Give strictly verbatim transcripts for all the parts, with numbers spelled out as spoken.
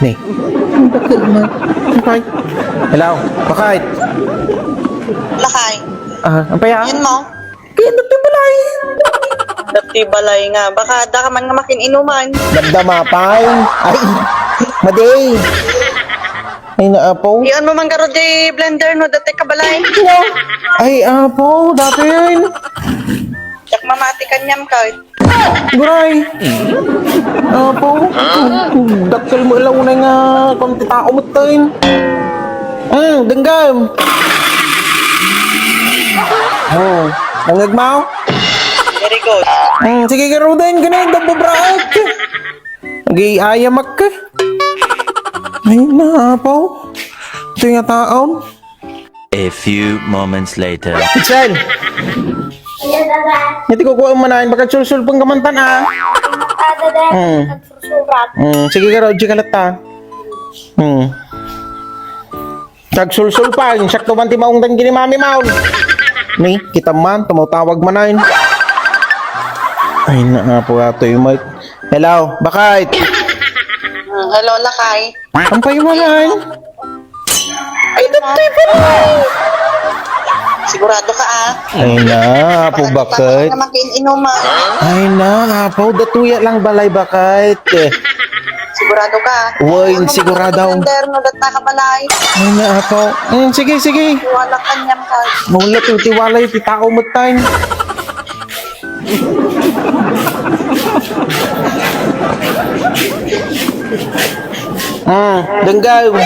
Ni. Ang dakkel man. Ampay. Hello, bakit? Lakay. Ah, ampay, ah? Yan mo? Kaya dati balay. Dati balay nga. Baka da ka man nga makin-inuman. Damdama pay. Ay, madi. Ay, naapaw. Iyan mo man garo di blender, no? Dati ka balay. Ay, apaw, dati yun. Yak mamati kanyam ka. Guray. Apaw. Dakkel mo ilaw na nga kung ti tao mo tayo. Hmm, denggam. Oh, nangagmaw? Very good. Hmm, sige, garuden, ganun, dambubraak. Nag-iayam ak. Ay, naapaw. Ito nga taon. A few moments later. Itzel! Ano, Dada? Ngati ko kuha man, ay, baka sulsulpang ka man tan, ah. Ah, Dada, Hmm. Nagsusurat. Hmm, sige ka, Roger, kalat, ah. Hmm. Tagsulsul pa, yung sakto man ti maungdan gini mami maun. Ni, kita man, tumawtawag man, ay. Ay, naapo ato yung mic. Hello, bakit? Hmm, hello, Lakay. Ampay mo na, ay. Ay, dati pala. Sigurado ka, ah? Ay na, apo, bakit? Naman inuman. Ay na, apo, datuya lang balay, bakit? Sigurado ka? Uy, sigurado. Ano, no, dat nakabalay? Ay na, apo. Mm, sige, sige. Wala kanyang ka. Maulat yung tiwala yung titao mo, time. Ah, denggaw.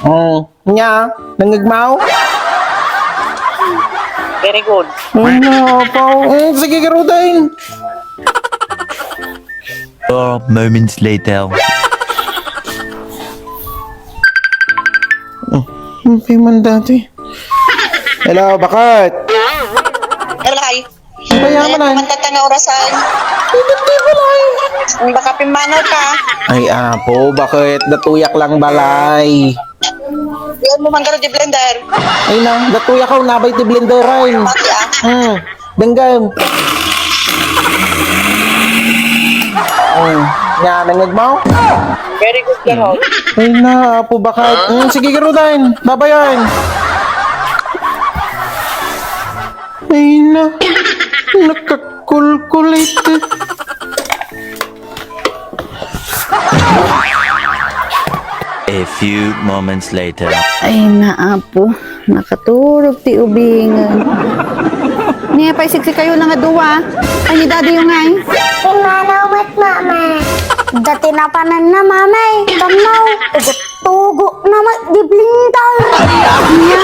Oh, nya, nangagmaw? Very good. Ano, pao? Eh, sige, garudain. Four moments later. Oh, ang man dati. Hello, bakit? Hello, hi. Ang kaya man ay? Mantatang nga orasan. Hindi, hindi, balay. Ang baka pimanaw ka. Ay, apo, bakit? Datuyak lang balay. Diyan mo manggaro di blender. Ay na, datuyak ako, nabay ti blender ay. Pati ah. Hmm. Denggam. Oh, nga, nangag mo? Very good ka, Rob. Ay na, apo, bakit? Mm, sige, garudain. Babayan. Ay na, nakakulkulit. A few moments later. Ay, naapo. Nakaturog ti ubingan. Niya pay siksikayo na nga dua. Ay, ni Daddy yung ngay. Pinanaw met, Mama. Dati na panan na, Mama, eh. Tanaw. Tugo-tugo na met di blender. Niya.